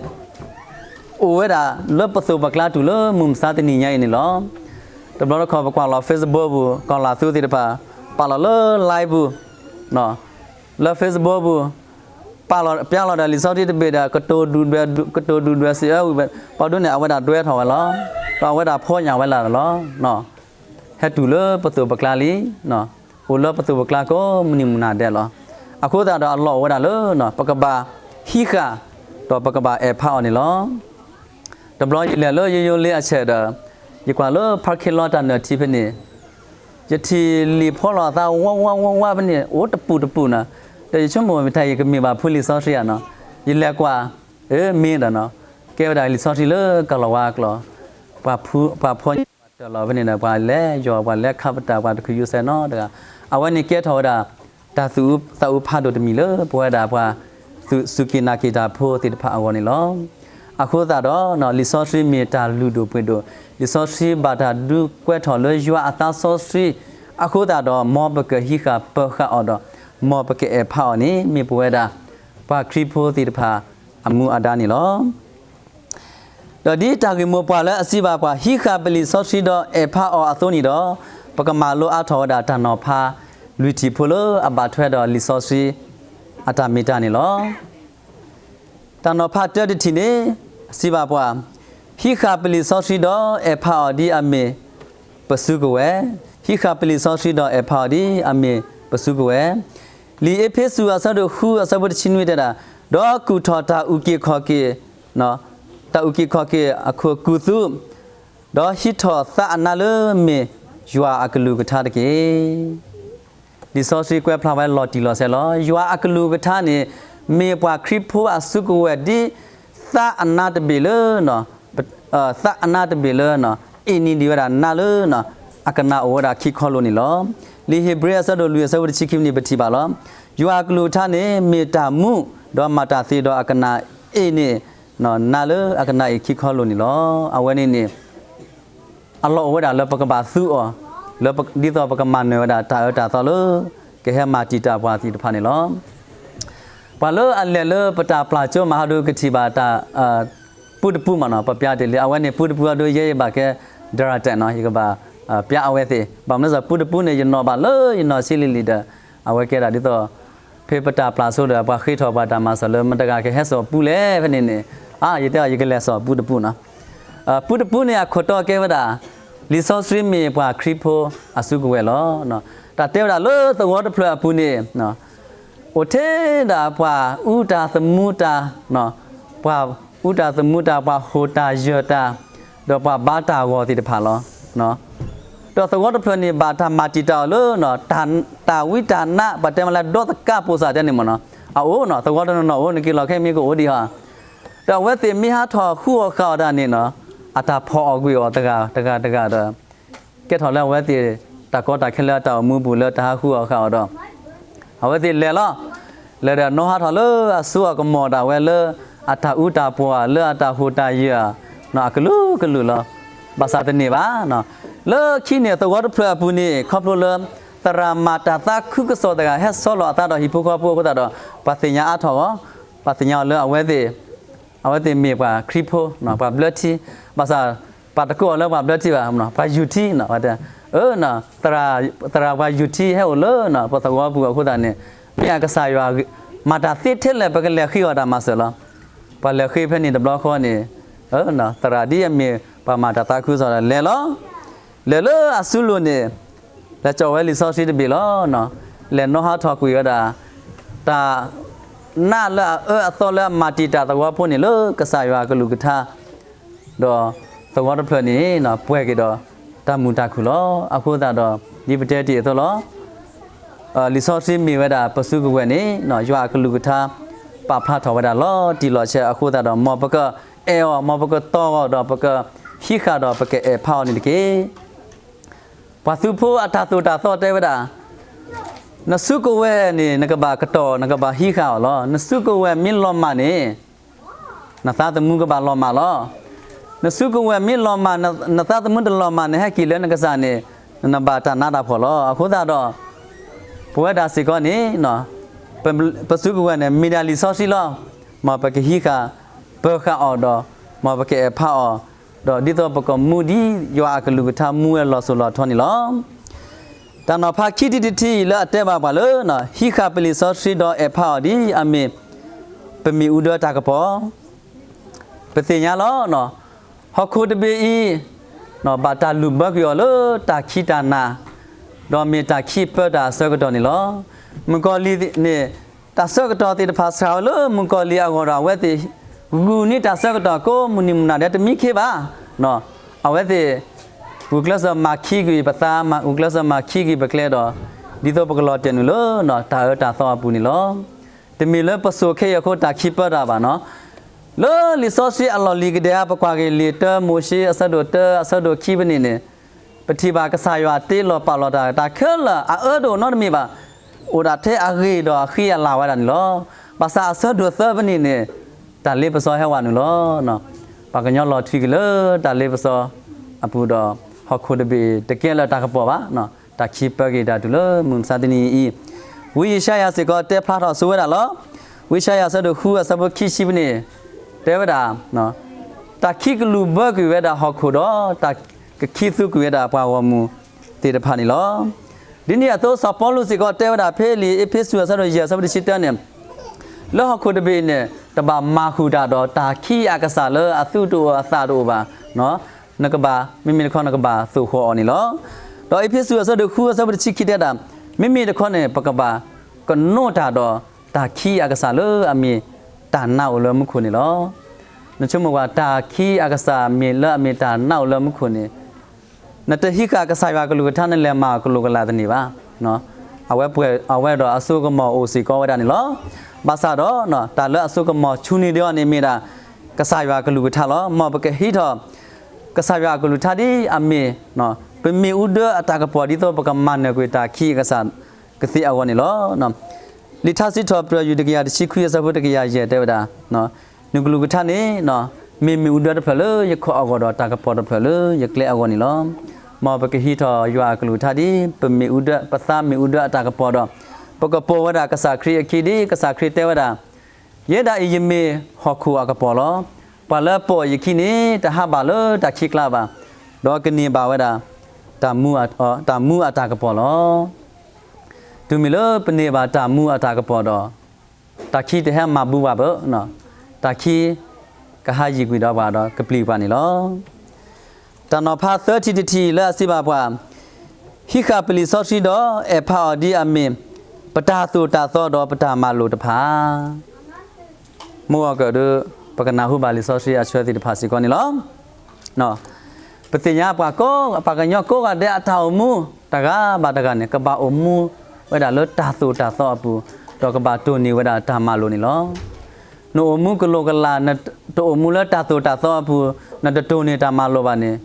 အိၣ်ဝဲဒၣ်လၢပသိးပကျါတုၤလၢမုၢ်မဆါတနံၤညါအံၤန့ၣ်လီၤ. တဘျီတခီၣ်ပကွၢ်လီၤ Facebook ပူၤ ကီၢ်လၢ်သူသ့ၣ်တဖၣ် ပာ်လီၤလၢ live ပူၤ လၢ Facebook ပူၤ ပာ်လီၤပျါလီၤဒီးလံာ်စီဆှံတဘ့ၣ်ဒီး ကတိၤဒုၣ်ဒွဲၣ်စံးအၢဝံၤ ပှၤဒ်န့ၣ် အဝဲဒၣ်ဒွဲထီၣ်ဝဲလီၤ. ဒီးအဝဲဒၣ်ဖီညၣ်ဝဲလၢ်လီၤ. ဟဲတုၤလၢပသိးပကျါလံ. အိၣ်လၢပသိးပကျါကိးမုၢ်နံၤမုၢ်နၤဒဲးလီၤ. အဃိသတးဒီးအလီၢ်အိၣ်ဝဲဒၣ်လၢ ပကဘၣ်ဟံးဃာ် ဒီးပကဘၣ်အဲၣ်ဖးအီၤန့ၣ်လီၤ. တဘျီယလဲၤလၢယိယိလ့အဆဲးဒီး ယကွၢ်လၢ parking lot တၢ်နၢၣ်ထံဖဲန့ၣ် ယထံၣ်လံာ်ဖီလီၤအသးဝါဝါဝါဝါဖဲန့ၣ် အိၣ်တပူၤတပူၤနီၤ. ဒီးယဆိကမိၣ်မ့ၢ်တၢ် ယကမ့ၢ်ဘၣ်ဖုလံာ်စီဆှံဧါနီၤ. ယလဲၤကွၢ် အၢ မ့ၢ်ဒီးနီၤ ကဲဝဲဒၣ်လံာ်စီဆှံလၢကလီၤဝါအကျိာ် ပှၤဖီညၣ်ပှၤတၢၢ်လီၤဖဲန့ၣ်ဒီး ပှၤလဲၤယီၤ ပှၤလဲၤခးပတာ် ပှၤတခုးယူၤစဲနီတဂၤ အဝဲန့ၣ်ကဲထီၣ်ဝဲဒၣ် တၢ်သူၣ်အုးသးအုးဖးဒိၣ်တမံၤလၢ ပဝဲဒၣ်ပှၤစူၢ်က့ၤနာ်က့ၤတၢ်ဖိသ့ၣ်တဖၣ်အဂီၢ်န့ၣ်လီၤ. အဃိသတးဒီး လံာ်စီဆှံမ့ၢ်တၢ်လုၢ်ဒိၣ်ပှ့ၤဒိၣ်, လံာ်စီဆှံဘၣ်တၢ်ဒုးကွဲးထီၣ်လၢယွၤအသးစီဆှံ, အဃိသတးဒီး မ်ပကဟံးဃာ်ပၢၤဃာ်အီၤဒီး မ်ပကအဲၣ်ဖးအီၤန့ၣ် မ့ၢ်ပဝဲဒၣ် ပှၤခရံာ်ဖိသ့ၣ်တဖၣ်အမူအဒါန့ၣ်လီၤ. ဒီးဒ်တၢ်ဂ့ၢ်မိၢ်ပှၢ်လၢအစံးဘၣ်ပှၤ ဟံးဃာ်ပလံာ်စီဆှံဒီးအဲၣ်ဖးအီၤအသိးန့ၣ်ဒီး, ပကမၤလိအါထီၣ်ဝဲဒၣ်တၢ်နီၤဖးလွံၢ်ထံၣ်ဖိလၢအဘၣ်ထွဲဒီးလံာ်စီဆှံအတၢ်မ့ၢ်တၢ်န့ၣ်လီၤ. တၢ်နီၤဖးတၢတထံၣ်န့ၣ် စံးဘၣ်ပှၤ, ဟံးဃာ်ပလံာ်စီဆှံဒီးအဲၣ်ဖးအီၤဒ်အမ့ၢ်ပစုကဝဲၤ, ဟံးဃာ်ပလံာ်စီဆှံဒီးအဲၣ်ဖးအီၤဒ်အမ့ၢ်ပစုကဝဲၤ, လံာ်အ့းဖ့းစူးအဆၢဒိၣ်ဃုအဆၢဖိတဆံနွံတဲဒၣ်, ဒီးကူၣ်ထီၣ်တၢ်အုၣ်က့ၤခီၣ်က့ၤ, တၢ်အုၣ်က့ၤခီၣ်က့ၤအခိၣ်ကူၣ်သူ, ဒီးဟံးထီၣ်သးအနါလၢမ့ၢ်ယွၤအကလုၢ်ကထါတက့ၢ်. လံာ်စီဆှံကွဲးဖျါဝဲလီၤတံၢ်လီၤဆဲးလီၤ. ယွၤအကလုၢ်ကထါန့ၣ် မ့ၢ်ပှၤခရံာ်ဖိအစုကဝဲၤဒ်သးအနါတဘ့ၣ်လၢ သးအနါတဘ့ၣ်လၢ အ့ၣ်နံၣ်ဒံးဝဲဒၣ်နါလၢ အကနၣ်အိၣ်ဝဲဒၣ်ခံခီလိာ်န့ၣ်လီၤ. လံာ်ဧ့ၤဘြံၤအဆၢဒိၣ်လွံၢ်အဆၢဖိတဆံခံန့ၣ် ပထံၣ်ဘၣ်လီၤ. ယွၤအကလုၢ်ကထါန့ၣ် မ့ၢ်တၢ်မူ ဒီးမၤတၢ်သ့ဒီးအကနၣ်အ့ၣ်န့ၣ် နါလၢအကနၣ်အ့ၣ်ခံခီလိာ်န့ၣ်လီၤ. အဝဲန့ၣ်န့ၣ် အလီၢ်အိၣ်ဝဲဒၣ်လၢပကဘၣ်သူအီၤ လၢဒ်သိးပကမၤနၢၤဝဲဒၣ်တၢ်အၢတၢ်သီလၢ ကဟဲမၤတံာ်တာ်ပှၤသ့ၣ်တဖၣ်န့ၣ်လီၤ. ပှၤလၢအလဲၤလၢပတၢ်ပျၢ်ကၠိမၤဟးဒိကထံၣ်ဘၣ်တၢ် ပူတပူမးနီၤ ပပျၢ်တ့ၢ်လံ အဝဲန့ၣ်ပူတပူအဒိ ယဲယဘၣ်ကဲ ဒရၤတဲာ်နီၤ ယကဘၣ် ပျၢ်အဝဲသ့ၣ် ဘၣ်မနုၤစ့ၢ် ပူတပူန့ၣ် ယနီၣ်ဘၣ်လၢယနီၣ်ဆံလံၤလံၤဒီး အဝဲကဲဒၣ်ဒ်သိး ဖဲပတၢ်ပျၢ်ဆိဒီး ပှၤဃ့ထီၣ်ပှၤတၢ်မၤစၢၤလၢ မတၤတဂၤကဟဲစိာ်ပူလဲၣ်ဖဲန့ၣ်န့ၣ် အါ ယတဲအီၤ ယကလဲၤစိာ်ပူတပူနီၤ. ပူတပူန့ၣ် အခိၣ်တီကဲဝဲဒၣ် လံာ်စီဆှံမ့ၢ်ပှၤခရံာ်ဖိအစုကဝဲၤလီၤ. တၢ်တဲဝဲဒၣ်လၢသဝီတဖျၢၣ်အပူၤန့ၣ် အိၣ်ထဲဒၣ်ပှၤအူတၢ်သမူတၢ် ပှၤအူတၢ်သမူတၢ် ပှၤဟူးတၢ်ယၢၢ်တၢ် ဒီးပှၤဘါတၢ်ဂီၤသ့ၣ်တဖၣ်လီၤ. ဒီးသဝီတဖျၢၣ်န့ၣ် ဘၣ်တၢ်မၤတံာ်တာ်အီၤလၢ တၢ်ဝံတၢ်နါ ပှၤတဲမးလၢ ဒီသကါပိာ်စၢ်တဲန့ၣ်မ့ၢ်နီၤ အအိၣ်နီၤ သဝီတနီၤနီၤအိၣ် နက့ၤလီၤခဲမ့ၢ်ကအိၣ်ဒံးဟီ ဒီးအဝဲသ့ၣ်မ့ၢ်ဟးထီၣ်ဃုအီၣ်ဃုအီဒီးန့ၣ်နီၤ အတၢ်ဖီၣ်အီၣ်ကွံာ်အီၤတဂၤတဂၤတဂၤဒီး ကဲထီၣ်လၢအဝဲသ့ၣ် တၢ်ကီတၢ်ခဲလၢအတၢ်အိၣ်မူပူၤလၢတၢ်ဟးဃုအီၣ်ဃုအီဒီး အဝဲသ့ၣ်လဲၤလီၤ. လဲၤဒီးနီၣ်ဟးထီၣ်လၢအစိအကမီၤဒၣ်ဝဲလၢ အတၢ်အူတၢ်ပှီၤ လၢအတၢ်ဟူးတၢ်ယၢၢ် အကလုာ်ကလုာ်လီၤ. ဘၣ်ဆၣ်တန့ၢ်ဘၣ်. လၢခံန့ၣ်သဝီတဖျၢၣ်အပူၤန့ၣ် ခီဖျိလၢ သရၣ်မၤတၢ်သးခုကစီၣ်တဂၤဟဲဆီလီၤအသးဒီးဟံၣ်ဖိဃီဖိအဃိသတးဒီး ပှၤသ့ၣ်ညါအါထီၣ်အီၤ, ပှၤသ့ၣ်ညါအီၤလၢအဝဲသ့ၣ် အဝဲသ့ၣ်မ့ၢ်ပှၤခရံာ်ဖိ ပှၤဘျၢထံ, ဘၣ်ဆၣ် ပှၤတကိးအီၤလၢပှၤဘျၢထံဘၣ်, ပှၤယူၤထံ, သရၣ်ပှၤယူၤထံဟဲအိၣ်လၢပသဝီပူၤအဃိသတးန့ၣ် မ့ၢ်အကစၢ်ယွၤ မၤတၢ်သ့ထဲလဲၣ် ပကလဲၤဃ့အီၤတၢ်မၤစၢၤလီၤ. ပှၤလဲၤဃ့ဖဲန့ၣ်တဘျီဃီန့ၣ် သရၣ်ဒ်အမ့ၢ်ပှၤမၤတၢ်သးခုကစီၣ်ဒီးလဲၤလီၤ. လဲၤလၢအစုလိၤန့ၣ် လဲၤစိာ်ဝဲလံာ်စီဆှံတဘ့ၣ်လီၤ. လဲၤနီၣ်ဟးထီၣ်ကွံာ်ဝဲဒၣ် တၢ်နးလၢအအၢအသီလၢအမၤတံာ်တာ်သဝီဖိန့ၣ်လၢကစၢ်ယွၤအကလုၢ်ကထါ ဒီးသဝီတဖျၢၣ်န့ၣ် ပှဲၤက့ၤဒီးတၢ်မုာ်တၢ်ခုၣ်လီၤ. အဃိသတးဒီး ဒ်ပတဲတ့ၢ်အသိးလီၤ. လံာ်စီဆှံမ့ၢ်ဝဲဒၣ်ပစုကဝဲၤန့ၣ် ယွၤအကလုၢ်ကထါ ပာ်ဖျါထီၣ်ဝဲဒၣ်လီၤတံၢ်လီၤဆဲးအဃိသတးဒီး မ်ပကအဲၣ်အီၤ မ်ပကတီၢ်အီၤဒီးပကဟံးဃာ်ဒီးပကအဲၣ်ဖးအီၤန့ၣ်တက့ၢ်. ပှၤသုးဖိအတၢ်သိၣ်တၢ်သီတဲဝဲဒၣ် နစုကဝဲၤန့ၣ် နကဘၣ်ကတီၢ် နကဘၣ်ဟံးဃာ်အီၤလီၤ. နစုကဝဲၤမ့ၢ်လီၤမၢ်န့ၣ် နသးသမူကဘၣ်လီၤမၢ်လီၤ. နစုကဝဲၤမ့ၢ်လီၤမၢ် နသးသမူတလီၤမၢ် နဟဲက့ၤလၢနကစၢ်န့ၣ် နဘၣ်တၢ်နးတၢ်ဖှီၣ်လီၤ. အဃိသတးဒီး ပဝဲဒၣ်စ့ၢ်ကီးန့ၣ် ပစုကဝဲၤန့ၣ် မ့ၢ်ဒၣ်လံာ်စီဆှံလီၤ. မ်ပကဟံးဃာ် ပၢၤဃာ်အီၤဒီး မ်ပကအဲၣ်ဖးအီၤ ဒီးဒ်သိးပကမူဒ်ယွၤအကလုၢ်ကထါမူဝဲလီၤစိၤလီၤထီန့ၣ်လီၤ. တၢ်နီၤဖးခံထံၣ်တထံၣ်အံၤလၢအတဲဘၣ်ပှၤလၢ ဟံးဃာ်ပလံာ်စီဆှံဒီးအဲၣ်ဖးအီၤဒ်အမ့ၢ် ပမ့ၣ်အူဒၢတၢ်ကပီၤ ပသ့ၣ်ညါလီၤ. ဟီၣ်ခိၣ်တဘ့ၣ်အံၤ ဘၣ်တၢ်လုၢ်ဘၢကွံာ်အီၤလၢတၢ်ခံးတၢ်နၤ ဒီးမ့ၢ်တၢ်ခံးပၢတၢ်အဆၢကတီၢ်န့ၣ်လီၤ. မုၣ်ကီၤလံၢ်န့ၣ် တၢ်ဆၢကတီၢ်သ့ၣ်တဖၣ်စှၤဝဲလၢမုၣ်ကီၤလံၢ်အဂီၢ်ဒီး အဝဲသ့ၣ်ဂုာ်န့ၢ်တၢ်ဆၢကတီၢ်ကိးမုၢ်နံၤမုၢ်နၤဒဲးတမံခ့ဘၣ်. အဝဲသ့ၣ် ဂုာ်ကျဲးစၢးမၤခံကွံာ်ပသး, ဂုာ်ကျဲးစၢးမၤခံကွံာ်ပကျဲဒီး ဒ်သိးပကလီၤတဲာ်နုာ်လၢ တၢ်အၢတၢ်သီအပူၤန့ၣ်လီၤ. တမ့ၢ်လၢပစိာ်ခဲအံၤအဃိတၢ်ခံးပၢတၢ်ဘၣ်နီၤ. လၢလံာ်စီဆှံအလီၢ်လံၤကဒဲဧါ ပကွၢ်က့ၤလံာ်တၢမိၤၡ့အဆၢဒိၣ်တၢအဆၢဒိၣ်ခံဖဲန့ၣ်န့ၣ် ပထံၣ်ဘၣ်ကစၢ်ယွၤတ့လီၤပာ်လီၤတၢ် တၢ်ခဲလၢာ်အအၢတအိၣ်နီတမံၤဘၣ်, အိၣ်ဒၣ်ထဲအဂ့ၢ်ဒီးအဃံအလၤဝဲဒၣ်န့ၣ်လီၤ. ဘၣ်ဆၣ်အဆၢဒိၣ်သၢဖဲန့ၣ်န့ၣ် တၢ်လ့ပစီဟဲဝဲနုာ်လီၤ. ပှၤကညီလီၤထွံက့ၤလၢတၢ်လ့ပစီအပူၤဒီး ဟီၣ်ခိၣ်တဘ့ၣ်တကဲလၢတၢ်ကပီၤဘၣ်, တၢ်ခံးပၢက့ၤတၢ်တုၤလၢမုၢ်မဆါတနံၤအံၤ, ဝံယၡါယၤစ့ၢ်ကီးတဲဖျါထီၣ်ဆိဝဲဒၣ်လီၤ. ဝံယၡါယၤအဆၢဒိၣ်ဃုအဆၢဖိခံဆံဖဲန့ၣ် တဲဝဲဒၣ် တၢ်ခံးကလူၤဘၢကွံာ်ဝဲဒၣ်ဟီၣ်ခိၣ်ဒီး တၢ်ကခံးသူကွံာ်ဝဲဒၣ်ပှၤဂီၢ်မုၢ်သ့ၣ်တဖၣ်န့ၣ်လီၤ. ဒ်န့ၣ်အသိး စီၤပီလူးစ့ၢ်ကီးတဲဝဲဒၣ်ဖဲလံာ်အ့းဖ့းစူးအဆၢဒိၣ်ယဲၢ်အဆၢဖိတဆံတၢန့ၣ်, လၢဟီၣ်ခိၣ်တဘ့ၣ်အံၤန့ၣ် တဘၣ်မၤဃုာ်တၢ်ဒီးတၢ်ခံးအကစၢ်လၢအသူတအိၣ်အသးတအိၣ်ဘၣ်, နကဘၣ် မ့မ့ၢ်တခီနကဘၣ်သိၣ်ဃီၤအီၤန့ၣ်လီၤ. ဒီးအ့းဖ့းစူးအဆၢဒိၣ်ဃုအဆၢဖိတဆံခံတဲဒၣ်, မ့မ့ၢ်တခီန့ၣ် ပကဘၣ် ကနိးတၢ်ဒီးတၢ်ခံးအကစၢ်လၢအမ့ၢ်တၢ်နါအိၣ်လၢမူခိၣ်န့ၣ်လီၤ. နဆိကမိၣ်ကွၢ် တၢ်ခံးအကစၢ်မ့ၢ်လၢအမ့ၢ်တၢ်နါအိၣ်လၢမူခိၣ်န့ၣ် နတဟံးဃာ်ကစၢ်ယွၤကလုၢ်ကထါ နလဲၤမၤအီၤကလိာ်ကလာ်တန့ၢ်ဘၣ်. အဝဲပှဲၤ အဝဲဒီးအစိကမီၤအိၣ်စ့ၢ်ကီးဝဲဒၣ်န့ၣ်လီၤ. ဘၣ်ဆၣ်ဒီး တၢ်လၢအစိကမီၤဆူၣ်န့ၢ်ဒံးအီၤန့ၣ်မ့ၢ်ဒၣ် ကစၢ်ယွၤကလုၢ်ကထါလီၤ. မ်ပကဟံးထီၣ် ကစၢ်ယွၤအကလုၢ်ကထါဒ်အမ့ၢ် ပမ့ၣ်အူဒၢအတၢ်ကပီၤ ဒ်သိးပကမၤနၢၤကွံာ်တၢ်ခံးအကစၢ်ကသ့အဂီၢ်န့ၣ်လီၤ. လံာ်ထါစံးထီၣ်ပတြၢၤ ယူၢ်တကယၤတဆံခွံအဆၢဖိတကယၤယဲၢ်တဲဝဲဒၣ်, နကလုၢ်ကထါန့ၣ် မ့ၢ်မ့ၣ်အူဒၢတဖျၢၣ်လၢယခီၣ်အဂီၢ်ဒီးတၢ်ကပီၤတဖျၢၣ်လၢယကျဲအဂီၢ်န့ၣ်လီၤ. မ်ပကဟံးထီၣ်ယွၤအကလုၢ်ကထါဒ် ပမ့ၣ်အူဒၢ ပသးမ့ၣ်အူဒၢအတၢ်ကပီၤဒီး ပကပိာ်ဝဲဒၣ်ကစၢ်ခရံာ်အခံဒ် ကစၢ်ခရံာ်တဲဝဲဒၣ် ယဲဒၣ်အံၤယမ့ၢ်ဟီၣ်ခိၣ်အကပီၤလီၤ. ပှၤလၢပိာ်ယခံန့ၣ် တဟးဘၣ်လၢတၢ်ခံးကျါဘၣ်, ဒီးကန့ၢ်ဘၣ်ဝဲဒၣ် တၢ်မူအတၢ်ကပီၤလီၤ. တုၤမ့ၢ်လၢပန့ၢ်ဘၣ်တၢ်မူအတၢ်ကပီၤဒီး တၢ်ခံးတဟဲမၤဘူးဘၣ်ဘၣ်, တၢ်ခံးကဟးယံာ်ကွံာ်ဒီးပှၤဒီးကပျံၤပှၤန့ၣ်လီၤ. တၢ်နီၤဖးသၢထံၣ်တထံၣ်လၢအစံးဘၣ်ပှၤ, ဟံးဃာ်ပလံာ်စီဆှံဒီး အဲၣ်ဖးအီၤဒ်အမ့ၢ် ပတၢ်သိၣ်တၢ်သီဒီးပတၢ်မၤလိာ်တဖၣ် မုၢ်ဂီၤကၢၣ်ဒုး ပကနၢ်ဟူဘၣ်လံာ်စီဆှံအဆၢသ့ၣ်တဖၣ်စ့ၢ်ကီးန့ၣ်လီၤ. ပသ့ၣ်ညါပှၤကိး ပှၤကညီကိးဂၤဒဲးအတၢ်အိၣ်မူတဂၤဘၣ်တဂၤန့ၣ် ကဘၣ်အိၣ်မူဝဲဒၣ်လၢတၢ်သိၣ်တၢ်သီအပူၤ, ဒီးကဘၣ်တိၢ်န့ၢ်ဝဲဒၣ်တၢ်မၤလိာ်န့ၣ်လီၤ. နအိၣ်မူကလိာ်ကလာ် နတအိၣ်မူလၢတၢ်သိၣ်တၢ်သီအပူၤ, နတတိၢ်န့ၢ်တၢ်မၤလိာ်ဘၣ်န့ၣ်,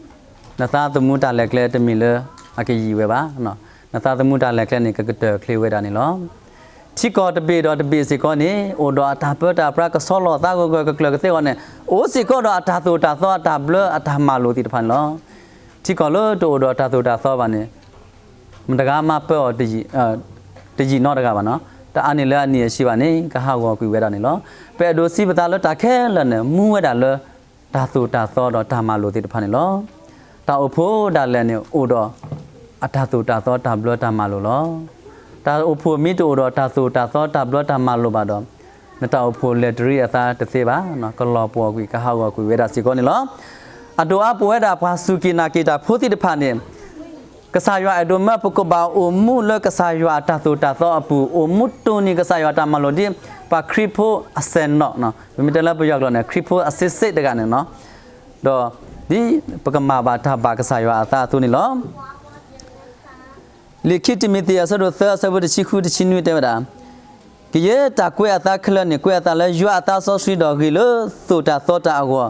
နသးသမူတၢ်လဲၤကျဲတမ့ၢ်လၢအကယံာ်ဝဲဘၣ်. နသးသမူတၢ်လဲၤကျဲန့ၣ် ကကတၢၢ်ချ့ဝဲဒၣ်န့ၣ်လီၤ. ထံကီၢ်တဘ့ၣ်ဒီးတဘ့ၣ်စ့ၢ်ကီးန့ၣ် အိၣ်ဒီးအတၢ်ပၢတၢ်ပြး ကဆီလီၤသးဂၢၢ်ဂၢၢ်ကျၢၤကျၢၤကသ့အဂီၢ်န့ၣ် အိၣ်စ့ၢ်ကီးဒီးအတၢ်သိၣ်တၢ်သီ အတၢ်ဘျၢအတၢ်မၤလိာ်သ့ၣ်တဖၣ်န့ၣ်လီၤ. ထံကီၢ်လၢတအိၣ်ဒီးတၢ်သိၣ်တၢ်သီဘၣ်န့ၣ် မတဂၤမၤပၢအီၤ တယံာ်နီတဂၤဘၣ်နီၤ, တအါန့ၢ်လၢအနံၣ်အဆံဘၣ်န့ၣ် ကဟးဂီၤကွံာ်ဝဲဒၣ်န့ၣ်လီၤ. ပအဲၣ်ဒိးစံးပသးလၢတၢ်ခဲလၢာ်န့ၣ် မူဝဲဒၣ်လၢတၢ်သိၣ်တၢ်သီဒီးတၢ်မၤလိာ်သ့ၣ်တဖၣ်န့ၣ်လီၤ. တၢ်အိၣ်ဖှိၣ်ဒၣ်လဲာ်န့ၣ် အိၣ်ဒီးအတၢ်သိၣ်တၢ်သီတၢ်ဘျၢတၢ်မၤလိာ်လီၤ. တၢ်အိၣ်ဖှိၣ်မ့ၢ်တအိၣ်ဒီးတၢ်သိၣ်တၢ်သီတၢ်ဘျၢတၢ်မၤလိာ်ဘၣ်ဒီး နတၢ်အိၣ်ဖှိၣ်လဲၤတရံးအသးတသ့ဘၣ်, ကလီၤပှီၢ်ကွံာ် ကဟးဂီၤကွံာ်ဝဲဒၣ်စ့ၢ်ကီးန့ၣ်လီၤ. အဒိၣ်အါပှၤဝဲဒၣ်ပှၤစူၢ်က့ၤနာ်က့ၤတၢ်ဖိသ့ၣ်တဖၣ်န့ၣ် ကစၢ်ယွၤအဲၣ်ဒိးမၢပကဘၣ်အိၣ်မူလၢကစၢ်ယွၤအတၢ်သိၣ်တၢ်သီအပူၤ, အိၣ်မူတိၢ်န့ၢ်ကစၢ်ယွၤတၢ်မၤလိာ်ဒ် ပှၤခရံာ်ဖိအစဲးနီၣ်, ပမ့ၢ်တဲလၢပယီၤကျိာ်န့ၣ် ခရံာ်ဖိအစ့စ့တဂၤန့ၣ်နီၤ, ဒီးဒ်ပကမၤဘၣ်တၢ်ဘၣ်ကစၢ်ယွၤအသးအသိးန့ၣ်လီၤ. လံာ်ခံတံၤမသ့းအဆၢဒိၣ်သၢအဆၢဖိတဆံဃုတဆံနွံတဲဝဲဒၣ်, ကယဲၢ်တၢ်ကွဲးအသးခဲလၢာ်န့ၣ် ကွဲးအသးလၢယွၤအသးစီဆှံဒီးဂ့ၤလၢသိၣ်တၢ်သီတၢ်အဂီၢ်,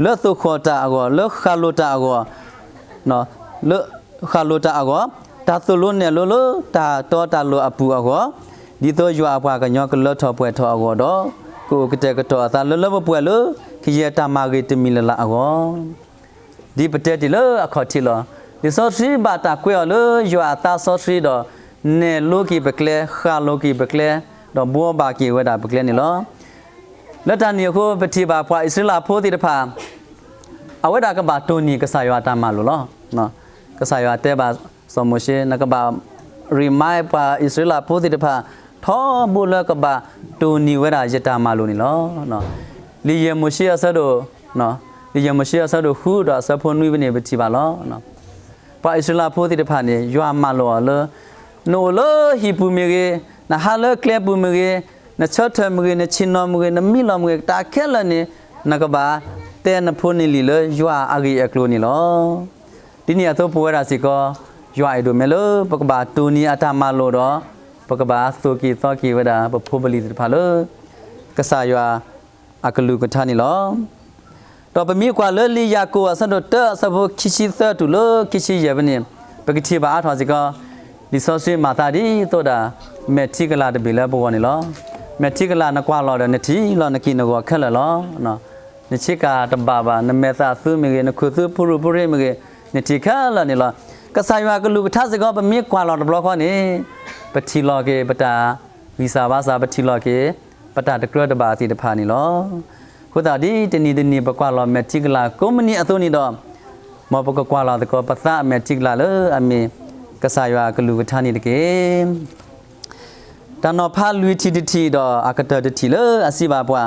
လၢသိၣ်ဃီၣ်တၢ်အဂီၢ်, လၢဃၣ်လိၤတၢ်အဂီၢ်, လၢဃၣ်လိၤတၢ်အဂီၢ်, တၢ်သိၣ်လိနဲၣ်လိလၢတၢ်တီတၢ်လိၤအပူၤအဂီၢ်, ဒ်သိးယွၤအပှၤကညီကလၢထီၣ်ပှဲၤထီၣ်အဂီၢ်ဒီး ကအိၣ်ကတဲာ်ကတီၤအသးလၢလၢပှဲၤပှဲၤလၢ ကယဲၢ်တၢ်မၤဂ့ၤတမံၤလၢ်လၢ်အဂီၢ် ဒ်ပတဲတ့ၢ်လၢအခီၣ်ထံးလီၤ. လံာ်စီဆှံဘၣ်တၢ်ကွဲးအီၤလၢယွၤအသးစီဆှံဒီး နဲၣ်လိက့ၤပကျဲ, ဃၣ်လိၤက့ၤပကျဲ, ဒီးဘှီဘၣ်က့ၤဝဲဒၣ်ပကျဲန့ၣ်လီၤ. လၢတၢ်န့ၣ်အဃိ ပထံၣ်ဘၣ်ပှၤအံၣ်စရ့လးဖိသ့ၣ်တဖၣ် အဝဲဒၣ်ကဘၣ်တိၢ်န့ၢ်ကစၢ်ယွၤအတၢ်မၤလိာ်လီၤ. ကစၢ်ယွၤတဲဘၣ်စီၤမိၤၡ့ နကဘၣ် remind ပှၤအံၣ်စရ့လးဖိသ့ၣ်တဖၣ် ထီဘိလၢကဘၣ်တိၢ်န့ၢ်ဝဲဒၣ်ယတၢ်မၤလိာ်န့ၣ်လီၤ. လံာ်ယဲၢ်မိၤၡ့အဆၢဒိၣ် လံာ်ယဲၢ်မိၤၡ့အဆၢဒိၣ်ဃုဒီးအဆၢဖိနွံဖဲန့ၣ် ပထံၣ်ဘၣ်လီၤ. ပှၤအံၣ်စရ့လးဖိသ့ၣ်တဖၣ်န့ၣ် ယွၤမၢလီၤအီၤလၢ နအိၣ်လၢဟံၣ်ပူၤမ့ၢ်ဂ့ၤ, နဟးလၢကျဲပူၤမ့ၢ်ဂ့ၤ, နဆၢထၢၣ်မ့ၢ်ဂ့ၤ, နဆ့ၣ်နီၤမ့ၢ်ဂ့ၤ, နမံလီၤမ့ၢ်ဂ့ၤ, တၢ်ခဲလၢာ်န့ၣ် နကဘၣ်တဲနဖိနလံၤလၢယွၤအဂ့ၢ်အကျိၤန့ၣ်လီၤ. ဒ်န့ၣ်အသိးပဝဲဒၣ်စ့ၢ်ကီး ယွၤအဲၣ်ဒိးမၢလၢပကဘၣ်တိၢ်န့ၢ်အတၢ်မၤလိာ်ဒီး ပကဘၣ်သိၣ်က့ၤသီက့ၤဝဲဒၣ် ပဖိပလံၤသ့ၣ်တဖၣ်လၢ ကစၢ်ယွၤအကလုၢ်ကထါန့ၣ်လီၤ. ဒီးပမ့ၢ်ကွၢ်လၢလံာ်ယၤကိာ်အဆၢဒိၣ်တၢအဆၢဖိခံဆံသၢတုၤလၢခံဆံယဲၢ်ဖဲန့ၣ် ပကထံၣ်ဘၣ်အါထီၣ်စ့ၢ်ကီး လံာ်စီဆှံမၤသးဒ်သိးဒၣ် မဲာ်ထံကလၤတဘ့ၣ်လၢပဂီၢ်န့ၣ်လီၤ. မဲာ်ထံကလၤနကွၢ်လီၤဒီးနထံၣ်လီၤနက့ၢ်နဂီၤခဲလၢာ်လီၤ. နဆ့ကၤတဘၣ်ဘၣ် နမဲာ်သးသူမ့ၢ်ဂ့ၤ နခိၣ်သူဖိရူဖိရ့မ့ၢ်ဂ့ၤ နထံၣ်ခဲလၢာ်န့ၣ်လီၤ. ကစၢ်ယွၤကလုၢ်ကထါစ့ၢ်ကီး ပမ့ၢ်ကွၢ်လီၤတဘျီဃီန့ၣ် ပထံၣ်လီၤက့ၤပတၢ်ဂံၢ်စၢ်ဘါစၢ် ပထံၣ်လီၤက့ၤ ပတၢ်တကြၢးတဘၣ်သ့ၣ်တဖၣ်န့ၣ်လီၤ. အဃိသတးဒ်တနံၤတနံၤပကွၢ်လီၤမဲာ်ထံကလၤကိးမုၢ်နံၤအသိးန့ၣ်ဒီး မ်ပကကွၢ်လီၤသကိးပသးအမဲာ်ထံကလၤလၢအမ့ၢ် ကစၢ်ယွၤအကလုၢ်ကထါန့ၣ်တက့ၢ်. တၢ်နီၤဖးလွံၢ်ထံၣ်တထံၣ်ဒီးအကတၢၢ်တထံၣ်လၢအစံးဘၣ်ပှၤ,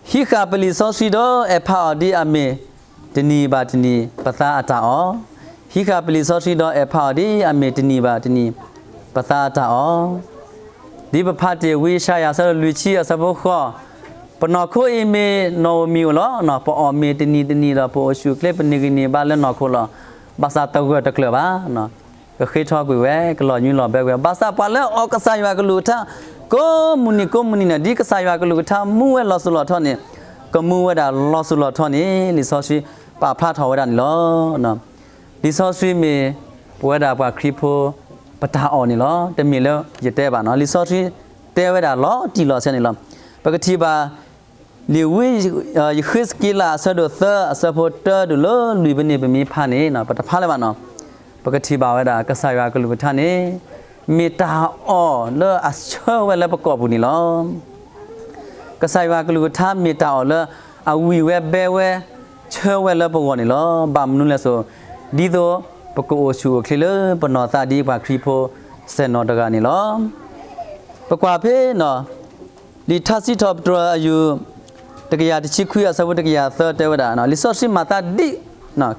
ဟံးဃာ်ပလံာ်စီဆှံဒီးအဲၣ်ဖးအီၤဒ်အမ့ၢ်တနံၤဘၣ်တနံၤပသးအတၢ်အီၣ်, ဟံးဃာ်ပလံာ်စီဆှံဒီးအဲၣ်ဖးအီၤဒ်အမ့ၢ်တနံၤဘၣ်တနံၤပသးအတၢ်အီၣ်. ဒ်ပဖးတ့ၢ်ဝံယၡါယၤအဆၢဒိၣ်လွံၢ်ဆံအဆၢဖိဃိး, ပနီၢ်ခိအံၤမ့ၢ်နီၣ်ဧိၤမံၤဧိၤလီၤ. ပအီၣ်မ့ၤတနံၤတနံၤဒီး ပအိၣ်ဆူၣ်အိၣ်ချ့ ပန့ၢ်ဂံၢ်န့ၢ်ဘါလၢနီၢ်ခိလီၤ. ဘၣ်ဆၣ်တဂၢၢ်တကျၢၤဘၣ်, ကဃ့ထီကွံာ်ဝဲ ကလီၤညွံးလီၤဘၢကွံာ်ဝဲ, ဘၣ်ဆၣ်ပှၤလၢအီၣ်ကစၢ်ယွၤကလုၢ်ကထါ ကိးမုၢ်နံၤကိးမုၢ်နံၤန့ၣ် ဒ်ကစၢ်ယွၤကလုၢ်ကထါမူဝဲလီၤစိၤလီၤထီန့ၣ် ကမူဝဲဒၣ်လီၤစိၤလီၤထီန့ၣ် လံာ်စီဆှံပာ်ဖျါထီၣ်ဝဲဒၣ်န့ၣ်လီၤ. လံာ်စီဆှံမ့ၢ်ပဝဲဒၣ်ပှၤခရံာ်ဖိ ပတၢ်အီၣ်န့ၣ်လီၤ. တမ့ၢ်လၢယတဲဘၣ်နီၤ, လံာ်စီဆှံတဲဝဲဒၣ်လီၤတံၢ်လီၤဆဲးန့ၣ်လီၤ. ပကထံၣ်ဘၣ် လံာ်ဝံယဃ့းစက့လးအဆၢဒိၣ်သၢအဆၢဖိတၢတုၤလၢလွံၢ်ဖဲန့ၣ် ပမ့ၢ်ဖးန့ၣ် ပတဖးလၢၤဘၣ်နီၤ, ပကထံၣ်ဘၣ်ဝဲဒၣ် ကစၢ်ယွၤကလုၢ်ကထါန့ၣ် မ့ၢ်တၢ်အီၣ်လၢအဆၢဝဲလၢပကိာ်ပူၤန့ၣ်လီၤ. ကစၢ်ယွၤကလုၢ်ကထါမ့ၢ်တၢ်အီၣ်လၢအဝံၣ်ဝဲဘဲဝဲ ဆၢဝဲလၢပဂီၢ်န့ၣ်လီၤ. ဘၣ်မနုၤလဲၣ်စိၤ, ဒ်သိးပကအိၣ်ဆူၣ်အိၣ်ချ့လၢပနီၢ်သးဒ်ပှၤခရံာ်ဖိစဲၣ်နီၤတဂၤန့ၣ်လီၤ. ပကွၢ်ဖဲနီၤ လံာ်ထါစံးထီၣ်ပတြၢၤအယူၢ် တကယၤတဆံခွံအဆၢဖိတကယၤသၢတဲဝဲဒၣ်, လံာ်စီဆှံမၤသးဒ်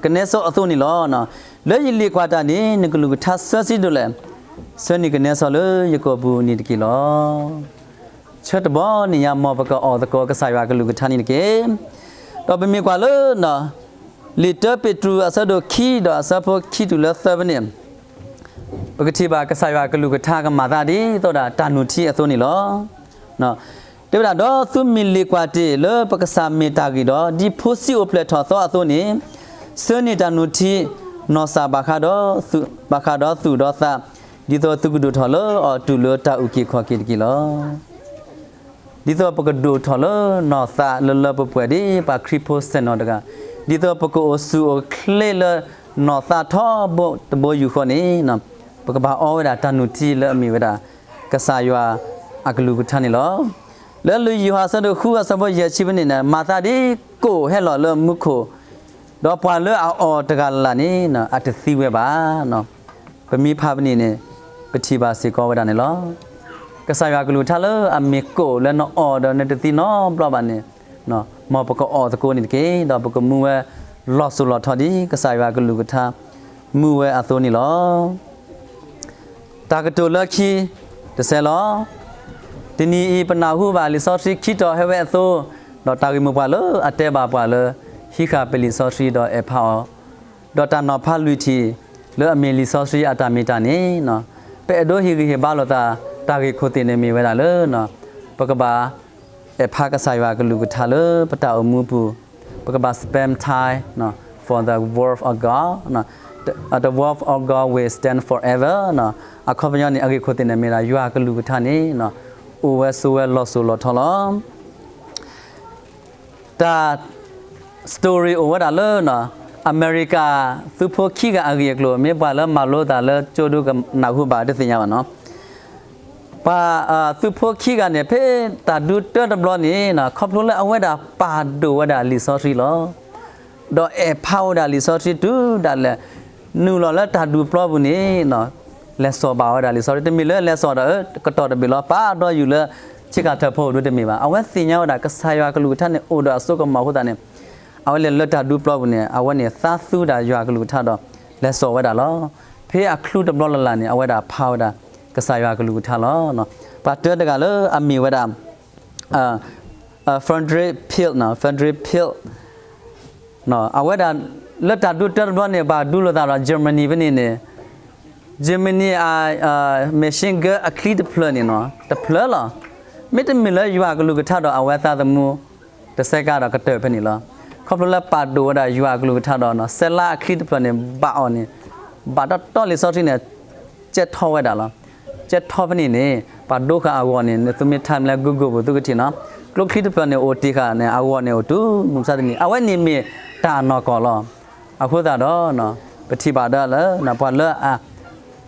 ကနဲစီအသိးန့ၣ်လီၤ. လၢယလံာ်ကွၢ်တၢ်န့ၣ် နကလုၢ်ကထါဆၢဆံးဒိၣ်လဲၣ်, ဆှၢန့ၢ်ကနဲစီလၢယကိာ်ပူၤန့ၣ်တက့ၢ်လီၤ. ဆၢတဘီန့ၣ်ညါ မ်ပကအီၣ်သကိးကစၢ်ယွၤကလုၢ်ကထါန့ၣ်တက့ၢ်. ဒီးပမ့ၢ်ကွၢ်လၢ လံာ်တၢပ့းတရူးအဆၢဒိၣ်ခံဒီးအဆၢဖိခံတုၤလၢသၢဖဲန့ၣ် ပကထံၣ်ဘၣ်ကစၢ်ယွၤကလုၢ်ကထါကမၤသးဒ်သိးဒၣ် တၢ်နုၢ်ထံအသိးန့ၣ်လီၤ. တဲဝဲဒၣ် ဒီးသုမ့ၢ်လံာ်ကွၢ်တ့ၢ်လၢပကစၢ်မ့ၢ်တၢ်ဂ့ၢ်ဒီး ဒ်ဖိဆံးအိၣ်ဖျဲၣ်ထီၣ်သီအသိးန့ၣ်, ဆှၢန့ၢ်တၢ်နုၢ်ထံ နီၢ်သးဘၣ်ဃးဒီးသူၣ်, ဘၣ်ဃးဒီးသူၣ်ဒီးသး, ဒ်သိးသုကဒိၣ်ထီၣ်လၢအီၤတုၤလၢတၢ်အုၣ်က့ၤခီၣ်က့ၤတက့ၢ်လီၤ. ဒ်သိးပကဒိၣ်ထီၣ်လၢနီၢ်သးလၢလၢပှဲၤပှဲၤဒ်ပှၤခရံာ်ဖိစဲၣ်နီၤတဂၤ, ဒ်သိးပကအိၣ်ဆူၣ်အိၣ်ချ့လၢနီၢ်သးထီဘိတဘိယူၢ်ဃီန့ၣ်, ပကဘၣ်အီဝဲဒၣ်တၢ်နုၢ်ထံလၢအမ့ၢ်ဝဲဒၣ် ကစၢ်ယွၤအကလုၢ်ကထါန့ၣ်လီၤ. လၢလံာ်ယိၤဟၣ်အဆၢဒိၣ်ဃုအဆၢဖိယဲၢ်ဆံဖဲန့ၣ်န့ၣ် မၤသးဒ်ကိၣ်ဟဲလီၤလၢမူခိၣ်, ဒီးပှၤလၢအအီၣ်တဂၤလၢ်လၢ်န့ၣ် အတသံဝဲဘၣ်. ပမ့ၢ်ဖးဖဲန့ၣ်န့ၣ် ပထံၣ်ဘၣ်စ့ၢ်ကီးဝဲဒၣ်န့ၣ်လီၤ. ကစၢ်ယွၤကလုၢ်ကထါလၢအမ့ၢ်ကိၣ်လၢနအီၣ်ဒီးနတသံနီတဘျီဘၣ်န့ၣ်, မ်ပကအီၣ်သကိးန့ၣ်တက့ၢ်. ဒီးပကမူဝဲလီၤစိၤလီၤထီဒ်ကစၢ်ယွၤကလုၢ်ကထါမူဝဲအသိးန့ၣ်လီၤ. တၢ်ကတိၤလၢခံ တဆဲးလီၤ. တနံၤအံၤပနၢ်ဟူဘၣ်လံာ်စီဆှံခံတီၤဟဲဝဲအသိး, ဒီးတၢ်ဂ့ၢ်မိၢ်ပှၢ်လၢအတဲဘၣ်ပှၤလၢ ဟံးဃာ်ပလံာ်စီဆှံဒီးအဲၣ်ဖးအီၤ, ဒီးတၢ်နီၤဖးလွံၢ်ထံၣ် လၢအမ့ၢ်လံာ်စီဆှံအတၢ်မ့ၢ်တၢ်န့ၣ်, ပအဲၣ်ဒိးဟ့ၣ်ဂံၢ်ဟ့ၣ်ဘါလိာ်သး တၢ်ဂ့ၢ်ခိၣ်သ့ၣ်န့ၣ်မ့ၢ်ဝဲဒၣ်လၢ ပကဘၣ် အဲၣ်ဖးကစၢ်ယွၤကလုၢ်ကထါလၢပတၢ်အိၣ်မူပူၤ, ပကဘၣ် spend time for the word of God, the word of God will stand forever. အခီပညီန့ၣ် အဂ့ၢ်ခိၣ်သ့ၣ်န့ၣ်မ့ၢ်ဒၣ် ယွၤကလုၢ်ကထါန့ၣ် အိၣ်ဝဲဆိးဝဲလီၤစိၤလီၤထီလီၤ. တၢ် story အိၣ်ဝဲဒၣ်လၢ အမဲရကၤသုးဖိခံဂၤအဂ့ၢ်အကျိၤ, မ့ၢ်ပှၤလၢမၤလိသးလၢကၠိဒုကနၢ်ဟူဘၣ်တသ့ၣ်ညါဘၣ်နီၤ. ပှၤ သုးဖိခံဂၤန့ၣ် ဖဲတၢ်ဒူတၢတဘျီန့ၣ် ခီဖျိလၢအဝဲဒၣ်ပာ်ဒိၣ်ဝဲဒၣ်လံာ်စီဆှံလီၤ. ဒီးအဲၣ်ဖးဝဲဒၣ်လံာ်စီဆှံတုၤဒၣ်လဲာ် နုာ်လီၤလၢတၢ်ဒူပျီပူၤန့ၣ် လဲၤစိာ်ဘၣ်ဝဲဒၣ်လံာ်စီဆှံ, တမ့ၢ်လၢလဲၤစိာ်ဒီး ကတီၢ်တဘ့ၣ်လီၤ ပာ်ဒီးယူၤလၢ ဆ့ကၤထၢၣ်ဖိဒူတမ့ၢ်ဘၣ်. အဝဲသ့ၣ်ညါဝဲဒၣ် ကစၢ်ယွၤကလုၢ်ကထါန့ၣ် အိၣ်ဒီးအစိကမီၤအဃိသတးန့ၣ် အဝဲလဲၤလၢတၢ်ဒူပျီပူၤန့ၣ် အဝဲန့ၣ်သးသူဒၣ်ယွၤကလုၢ်ကထါဒီး လဲၤစိာ်ဝဲဒၣ်လီၤ. ဖဲအချုးတဘျီလၢ်လၢ်န့ၣ် အဝဲဒၣ်ဖးဝဲဒၣ် ကစၢ်ယွၤကလုၢ်ကထါလီၤ. ပှၤတၢတဂၤလၢအမ့ၢ်ဝဲဒၣ် Frederick Peel, Frederick Peel အဝဲဒၣ် လၢတၢ်ဒူတၢတဘျီန့ၣ် ပှၤဒူလိာ်သးဒီး Germany ဖဲန့ၣ်န့ၣ် Germany အ machine gun အချံတဖျၢၣ်န့ၣ် တဖျၢၣ်လီၤ. မ့တမ့ၢ်လၢယွၤကလုၢ်ကထါဒီး အဝဲသးသမူ တဆဲးကါဒီးကတၢၢ်ဖဲန့ၣ်လီၤ. ခီဖျိလၢပာ်ဒိၣ်ဝဲဒၣ်ယွၤကလုၢ်ကထါဒီး စဲးလါအချံတဖျၢၣ်န့ၣ် ဘၣ်အီၤန့ၣ် ဘၣ်တီတီလံာ်စီဆှံန့ၣ် ကဲထီၣ်ဝဲဒၣ်လီၤ. ကဲထီၣ်ဖဲန့ၣ်န့ၣ် ပှၤဒိဃာ်အဂီၢ်န့ၣ် နသုမ့ၢ်ထါမလဲ Google ပူၤသုကထံၣ်နီၤ. ကျိချံတဖျၢၣ်န့ၣ် အိၣ်တ့ၢ်ဃာ်န့ၣ် အဂီၢ်န့ၣ်အိၣ်တုၤမုၢ်မဆါတနံၤ အဝဲန့ၣ်မ့ၢ်တၢ်အနီၢ်ကီၢ်လီၤ. အဃိသတးဒီး ပထံၣ်ဘၣ်ဒၣ်လၢ ပှၤလၢအ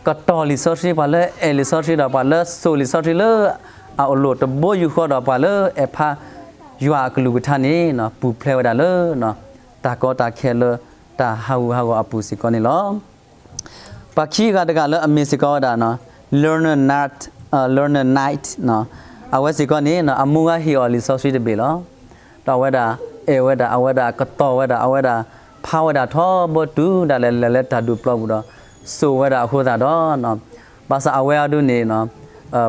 ကတီၤလံာ်စီဆှံ ပှၤလၢအဲၣ်လံာ်စီဆှံဒီး ပှၤလၢစိာ်လံာ်စီဆှံလၢအအိၣ်လိၣ်တဘိယူၢ်ဃီဒီး ပှၤလၢအဲၣ်ဖးယွၤအကလုၢ်ကထါန့ၣ် ပူၤဖျဲးဝဲဒၣ်လၢ တၢ်ကီတၢ်ခဲလၢတၢ်ဟးဂူာ်ဟးဂီၤအပူၤစ့ၢ်ကီးန့ၣ်လီၤ. ပှၤခံဂၤတဂၤလၢအမ့ၢ်စ့ၢ်ကီးဝဲဒၣ် Leonard Knight, Leonard Knight အဝဲစ့ၢ်ကီးန့ၣ် အမိၢ်ဂၤဟ့ၣ်အီၤလံာ်စီဆှံတဘ့ၣ်လီၤ. ဒီးအဝဲဒၣ်အဲၣ်ဝဲဒၣ် အဝဲဒၣ်ကတီၤဝဲဒၣ် အဝဲဒၣ်ဖးဝဲဒၣ်ထီဘိတုၤဒၣ်လဲာ်လဲၤလၢတၢ်ဒူပျီပူၤဒီး စိာ်ဝဲဒၣ်အဃိသတးဒီး ဘၣ်ဆၣ်အဝဲအဒိန့ၣ်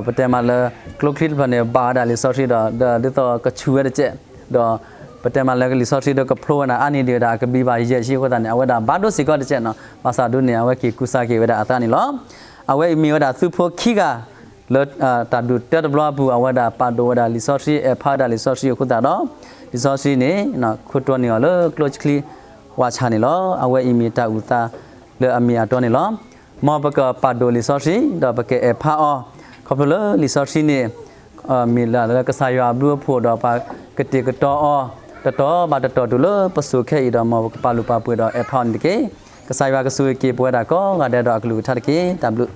ပတဲမးလၢ ကျိချံတဖျၢၣ်န့ၣ် ဘၣ်ဝဲဒၣ်လံာ်စီဆှံဒီး ဒ်သိးကဆူၣ်ဝဲတကဲး, ဒီးပတဲမးလၢကလံာ်စီဆှံဒီးကဖျိဝဲဒၣ်အါန့ၢ်ဒံးဝဲဒၣ် အကဘံဘၣ်ယဲၢ်ဆံအဃိသတးန့ၣ် အဝဲဒၣ်ဘၣ်ဒိစ့ၢ်ကီးတကဲးနီၤ, ဘၣ်ဆၣ်ဒ်န့ၣ် အဝဲက့ၤကူစါက့ၤဝဲဒၣ်အသးန့ၣ်လီၤ. အဝဲအံၤမ့ၢ်ဝဲဒၣ်သုးဖိခံဂၤ လၢတၢ်ဒုးတၢတဘျီအပူၤ အဝဲဒၣ်ပာ်ဒိၣ်ဝဲဒၣ်လံာ်စီဆှံ အဲၣ်ဖးဝဲဒၣ်လံာ်စီဆှံအဃိသတးဒီး လံာ်စီဆှံန့ၣ် ခိၣ်တီန့ၢ်အီၤလၢကျိချံ ဝါဆါန့ၣ်လီၤ. အဝဲအံၤမ့ၢ်တၢ်အုၣ်သးလၢအမ့ၢ်အတီန့ၣ်လီၤ. မ်ပကပာ်ဒိၣ်လံာ်စီဆှံ ဒီးပကအဲၣ်ဖးအီၤ, ခီဖျိလၢလံာ်စီဆှံန့ၣ် မ့ၢ်လၢကစၢ်ယွၤအဘျုးအဖှိၣ်ဒီးပှၤကတဲာ်ကတီၤအီၤ တတီၤဘၣ်တတီၤတုၤလၢပစိၤခဲအံၤဒီး မ်ပကပာ်လုၢ်ပာ်ပှ့ၤဒီးအဲၣ်ဖးအီၤန့ၣ်တက့ၢ်. ကစၢ်ယွၤကဆိၣ်ဂ့ၤက့ၤပဝဲဒၣ်ကိးဂၤဒဲးဒီးအကလုၢ်ကထါတက့ၢ်. တၢ်ဘျုး